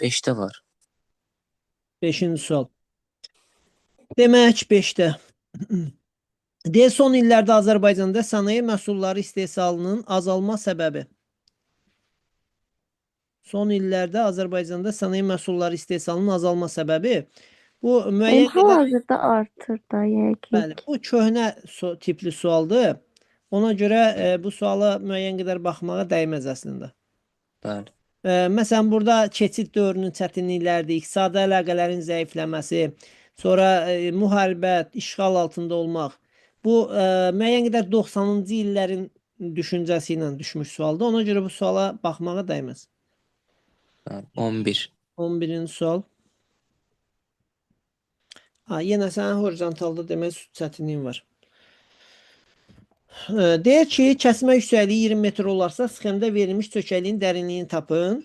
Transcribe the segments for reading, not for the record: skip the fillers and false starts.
5-də var. 5-ci sual. Demək 5-də. Deyir, son illərdə Azərbaycanda sənaye məhsulları istehsalının azalma səbəbi. Son illərdə Azərbaycanda sənaye məhsulları istehsalının azalma səbəbi bu müəyyən Benim qədər hal-hazırda artır da yəqin bəli, ki. bu köhnə tipli sualdır. Ona görə bu suala müəyyən qədər baxmağa dəyməz əslində. Bəli. Məsələn, burada keçid dövrünün çətinlikləridir, iqtisadi əlaqələrin zəifləməsi, sonra müharibə, işğal altında olmaq. Bu müəyyən qədər 90-cı illərin düşüncəsi ilə düşmüş sualdır. Ona görə bu suala baxmağa dəyməz. Bəli. 11. 11-ci sual. Ha, yenə sənin horizontalda demək çətinliyin var. Deyir ki, kəsmə yüksəkliyi 20 metr olarsa, sxemdə verilmiş çökəkliyin dərinliyini tapın.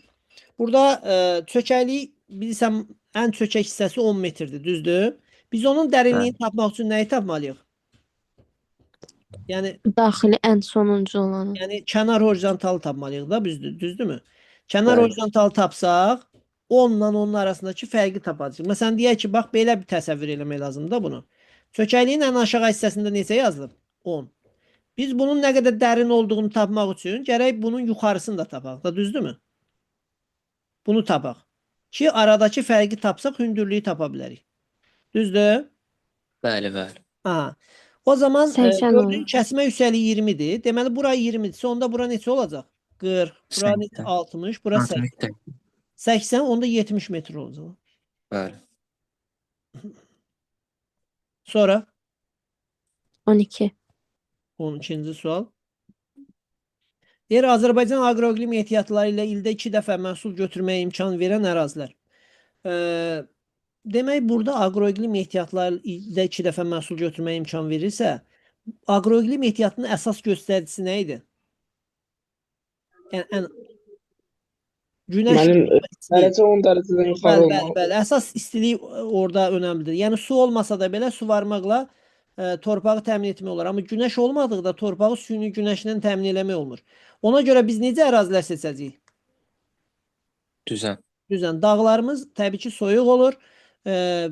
Burada çökəklik, bilirsən, ən çökək hissəsi 10 metrdir, düzdür? Biz onun dərinliyini tapmaq üçün nəyi tapmalıyıq? Yəni Daxili ən sonuncu olanı. yəni kənar horizontalı tapmalıyıq da, düzdür, düzdürmü? Kənar Bəli. horizontalı tapsaq, 10 ilə onun arasındakı fərqi tapacağıq. Məsələn, deyək ki, bax belə bir təsəvvür eləmək lazımdır da bunu. Çökəkliyin ən aşağı hissəsində neçə yazılıb? 10. Biz bunun nə qədər dərin olduğunu tapmaq üçün gərək bunun yuxarısını da tapaq da, düzdürmü? Bunu tapaq. Ki aradakı fərqi tapsaq hündürlüyü tapa bilərik. Düzdür? Bəli, bəli. Aha. O zaman 80 gördüyün olur. kəsmə yüksəkliyi 20-dir. Deməli bura 20-dirsə onda bura neçə olacaq? 40, bura neçə? 80. 60, bura 80. 60. 80, onda 70 metr olacaq. Bəli. Sonra 12. 12-ci sual. Deyir, Azərbaycan aqroiqlim ehtiyatları ilə ildə 2 dəfə məhsul götürməyə imkan verən ərazilər. Demək, burada aqroiqlim ehtiyatları ildə 2 dəfə məhsul götürməyə imkan verirsə, aqroiqlim ehtiyatının əsas göstəricisi nə idi? Yəni ən günəş Mənim istilik. dərəcə 10 dərəcədən yuxarı Bəli, bəli, olmalı. bəli. Əsas istilik orada önəmlidir. Yəni su olmasa da belə suvarmaqla torpağı təmin etmək olar. Amma günəş olmadıqda torpağı süni günəşlə təmin eləmək olmur. Ona görə biz necə ərazilər seçəcəyik? Düzən. Düzən, dağlarımız təbii ki soyuq olur,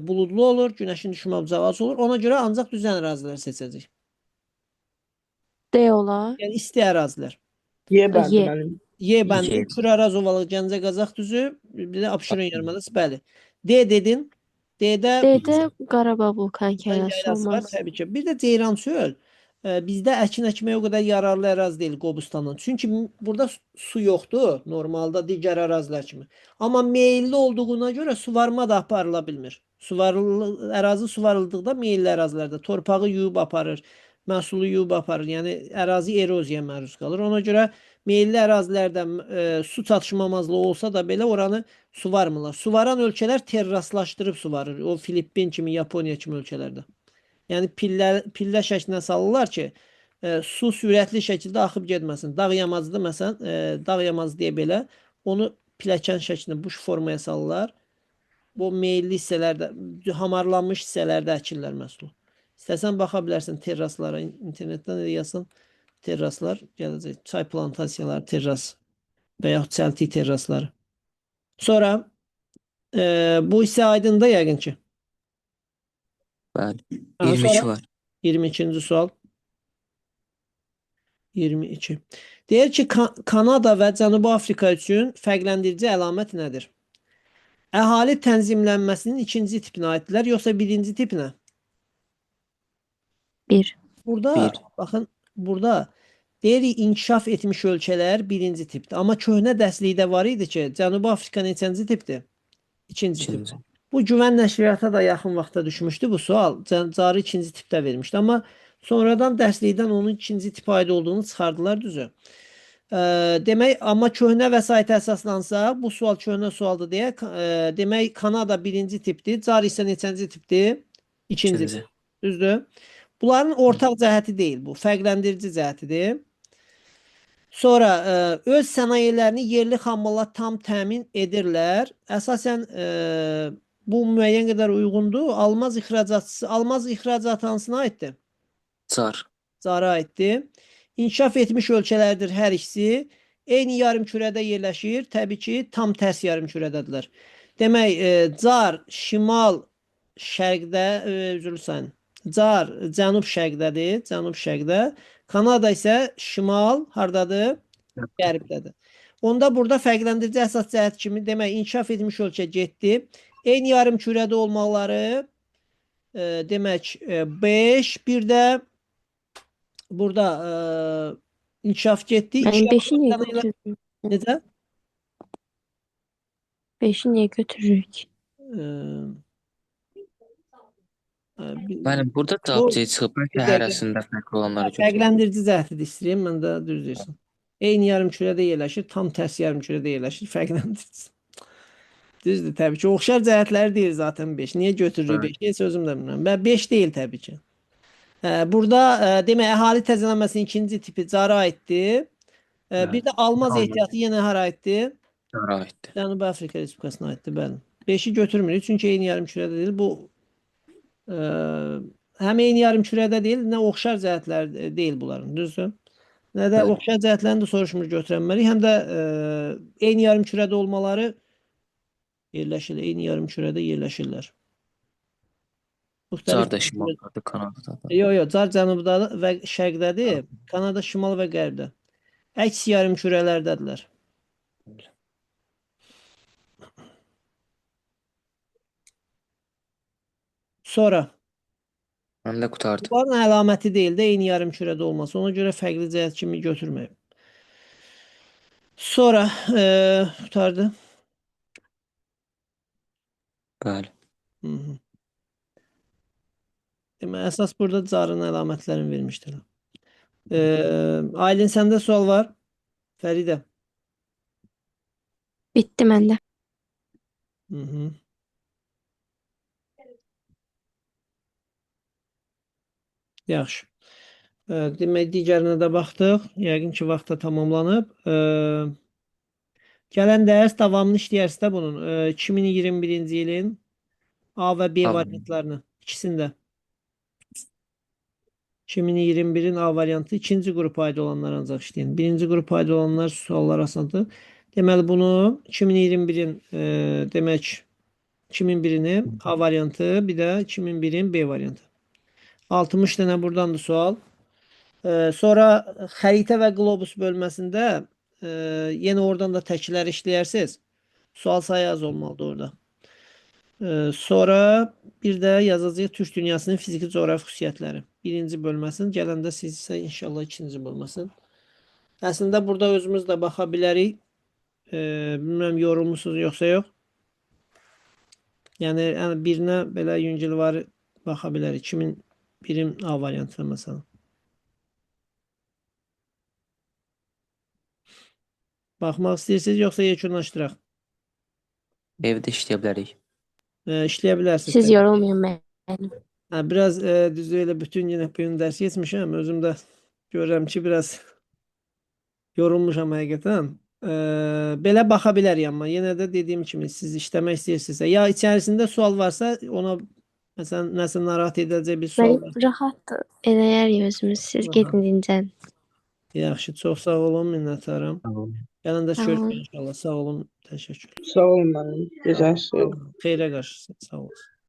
buludlu olur, günəşin düşmə bucağı az olur. Ona görə ancaq düzən ərazilər seçəcəyik. D olar. Yəni isti ərazilər. Y bəndi Y. mənim. Y bəndi, Y. Kür Araz Ovalığı, Gəncə Qazax düzü, bir də Abşeron yarımadası, bəli. D dedin. D-də D-də Qarabağ vulkan yaylası yaylası var olmaz. təbii ki. Bir də Ceyrançöl bizdə əkin əkməyə o qədər yararlı ərazi deyil Qobustandan. Çünki burada su yoxdur normalda digər ərazilər kimi. Amma meyilli olduğuna görə suvarma da aparıla bilmir. Suvarılı, ərazi suvarıldıqda meyilli ərazilərdə torpağı yuyub aparır, məhsulu yuyub aparır. Yəni ərazi eroziyaya məruz qalır. Ona görə meyilli ərazilərdə su çatışmamazlığı olsa da belə oranı suvarmırlar. Suvaran ölkələr terraslaşdırıb suvarır. O Filippin kimi, Yaponiya kimi ölkələrdə. Yəni pillə şəklinə salırlar ki, su sürətli şəkildə axıb getməsin. Dağ yamacıdır məsələn, dağ yamacı deyə belə onu pilləkən şəklində bu formaya salırlar. Bu meyilli hissələrdə, hamarlanmış hissələrdə əkirlər məhsulu. İstəsən baxa bilərsən terraslara, internetdən də yazsan terraslar gələcək. Çay plantasiyaları, terras və yaxud çəltik terrasları. Sonra bu hissə aydındır yəqin ki. Bəli. Aha, 22 sonra var. 22-ci sual. 22. Deyir ki, Kanada və Cənubi Afrika üçün fərqləndirici əlamət nədir? Əhali tənzimlənməsinin ikinci tipinə aiddirlər, yoxsa birinci tipinə? 1. Burada, Bir. baxın, burada deyirik inkişaf etmiş ölkələr birinci tipdir. Amma köhnə dərslikdə var idi ki, Cənubi Afrika neçənci tipdir? İkinci tip. İkinci. Bu Güvən nəşriyyata da yaxın vaxtda düşmüşdü bu sual. Cari ikinci tipdə vermişdi. Amma sonradan dərslikdən onun ikinci tipə aid olduğunu çıxardılar düzü. Demək, amma köhnə vəsaitə əsaslansa, bu sual köhnə sualdır deyə, demək Kanada birinci tipdir, Car isə neçənci tipdir? İkinci İkinci. tip. Düzdür? Bunların ortaq cəhəti deyil bu, fərqləndirici cəhətidir. Sonra öz sənayelerini yerli xammalla tam təmin edirlər. Əsasən bu müəyyən qədər uyğundur. Almaz ixracatçısı, almaz ixracatı hansına aiddir? Car. Cara aiddir. İnkişaf etmiş ölkələrdir hər ikisi. Eyni yarımkürədə yerləşir. Təbii ki, tam tərs yarımkürədədirlər. Demək, Car şimal şərqdə, üzr istəyirəm. Car cənub şərqdədir, cənub şərqdə. Kanada isə şimal hardadır? Qərbdədir. Onda burada fərqləndirici əsas cəhət kimi demək, inkişaf etmiş ölkə getdi. Eyni yarımkürədə olmaları demək 5, bir də burada inkişaf getdi. Mənim İnkişaf 5-i niyə etən ilə- götürürük? Necə? 5-i niyə götürürük? Müəllim, burada cavab Bu- C çıxıb. Bir Bəlkə dəqiqə. hərəsində fərqli olanları götürürük. Fərqləndirici cəhəti də istəyirəm, mən də düz deyirsən. Eyni yarımkürədə yerləşir, tam tərs yarımkürədə yerləşir, fərqləndirici. Düzdür, təbii ki. Oxşar cəhətləri deyil zaten 5. Niyə götürürük Evet. 5? Heç özüm də bilmirəm. Və 5 deyil təbii ki. Burada demək, əhali təzələnməsinin ikinci tipi Cara aiddir. Evet. Bir də almaz Almaz. ehtiyatı yenə hara aiddir? Cara aiddir. Cənubi Afrika Respublikasına aiddir, bəli. 5-i götürmürük, çünki eyni yarımkürədə deyil. Bu həm eyni yarımkürədə deyil, nə oxşar cəhətlər deyil bunların, düzdür? Nə də Bəli. oxşar cəhətlərini də soruşmur götürənməliyik, həm də eyni yarımkürədə olmaları yerləşirlər, eyni yarımkürədə yerləşirlər. Müxtəlif Car da şimaldadır, Kanadada da. Yox, yox, Car cənubda və şərqdədir, Kanada şimal və qərbdə. Əks yarımkürələrdədirlər. Bəli. Sonra Mən də qurtardım. bunların əlaməti deyil də eyni yarımkürədə olması. Ona görə fərqli cəhət kimi götürməyib. Sonra qurtardı. Bəli. Hı -hı. Demək, əsas burada carın əlamətlərini vermişdilər. Aylin səndə sual var? Fəridə. Bitdi məndə. Hı -hı. Yaxşı. Demək, digərinə də baxdıq. Yəqin ki, vaxt da tamamlanıb. Gələn dərs davamını işləyərsə də bunun. 2021-ci ilin A və B Tamam. variantlarını ikisini də. 2021-in A variantı ikinci qrupa aid olanlar ancaq işləyin. Birinci qrupa aid olanlar suallar asandır. Deməli bunu 2021-in demək 2001-ini A variantı, bir də 2001-in B variantı. 60 dənə buradan da sual. Sonra xəritə və qlobus bölməsində yenə oradan da təklər işləyərsiniz. Sual sayı az olmalıdır orada. Sonra bir də yazacağıq Türk dünyasının fiziki coğrafi xüsusiyyətləri. Birinci bölməsini, gələndə siz isə inşallah ikinci bölməsini. Əslində burada özümüz də baxa bilərik. Bilmirəm yorulmusunuz yoxsa yox. Yəni birinə belə yüngülvari baxa bilərik. 2001-in A variantına məsələn. Baxmaq istəyirsiniz yoxsa yekunlaşdıraq? Evdə işləyə bilərik. İşləyə bilərsiniz. Siz yorulmayın müəllim. Hə, biraz düzü elə bütün gün bu gün dərs keçmişəm. Özüm də görürəm ki, biraz yorulmuşam həqiqətən. Belə baxa bilərik amma yenə də dediyim kimi siz işləmək istəyirsinizsə, ya içərisində sual varsa ona məsələn nəsə narahat edəcək bir sual Mən var. rahatdır. Eləyərik özümüz. Siz Aha. gedin dincəlin. Yaxşı, çox sağ olun, minnətdaram. Sağ olun. Gələndə Sağ görüşürük olun. inşallah. Sağ olun, təşəkkür. Sağ olun müəllim. Gözəlsiniz. Xeyrə qarşı, sağ olun.